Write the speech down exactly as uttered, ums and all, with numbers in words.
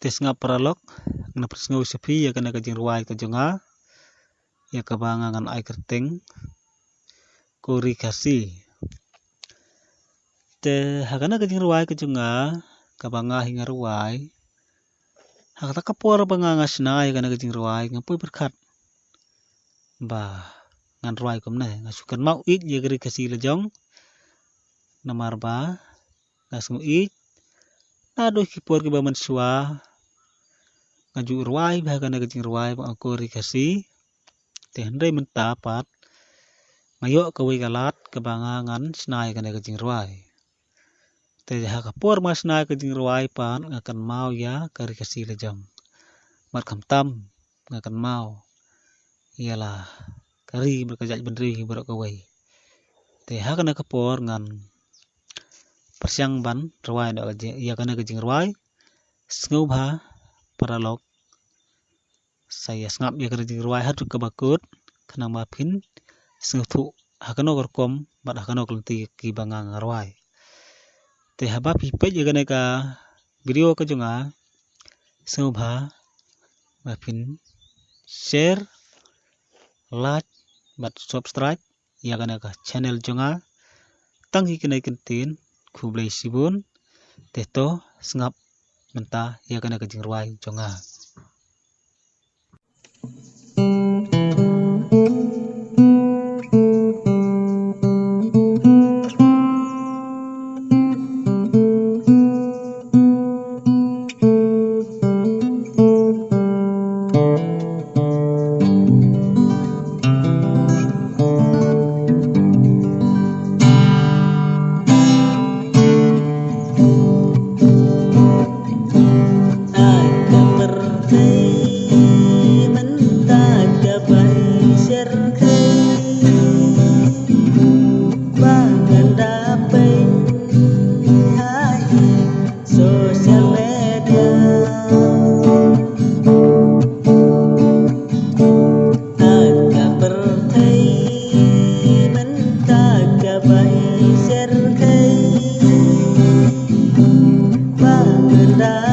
Te sngap paralok, ngan pynsngew sha phi ïa kane ka jingrwai ka jong nga, ïa kaba nga ngan ai kyrteng Ko Ri Khasi. Te ha kane ka jingrwai ka jong nga, kaba nga hi nga rwai, ha kata ka por ba nga nga shna ïa kane ka jingrwai, nga poi pyrkhat ba ngan rwai kumne, nga shu kynmaw ïeit ïa ka Ri Khasi la jong. Namar ba nga sngew ïeit naduh ki por kiba mynshuwa, nga ju rwai bha kane ka jingrwai ba nga Ko Ri Khasi. Te hynrei mynta pat nga ïoh kawei ka lad kaba nga ngan shna ïa kane ka jingrwai. Te ha ka por ba nga shna ïa ka jingrwai pat nga kynmaw ïa ka Ri Khasi la jong. Bad khamtam nga kynmaw ïa la ka ri bad ka jaitbynriew hi baroh kawei. Te ha kane ka por ngan pyrshang ban rwai noh ka jing-, ïa kane ka jingrwai. Sngewbha paralok, sa ïa sngap ïa kane ka jingrwai haduh kaba kut, khnang ba phin sngewthuh ha kano ka rukom bad ha kano ka lynti kiba nga nga rwai. Te haba phi peit ïa kane ka video ka jong nga, sngewbha ba phin share, like bad subscribe ïa kane ka channel jong nga. Tang hi kane ka ktien, khublei shibun. Te to sngap mynta ïa kane ka jingrwai jong nga. Social media. Aka pyrthei mynta ka bai syrthei. Ba mynta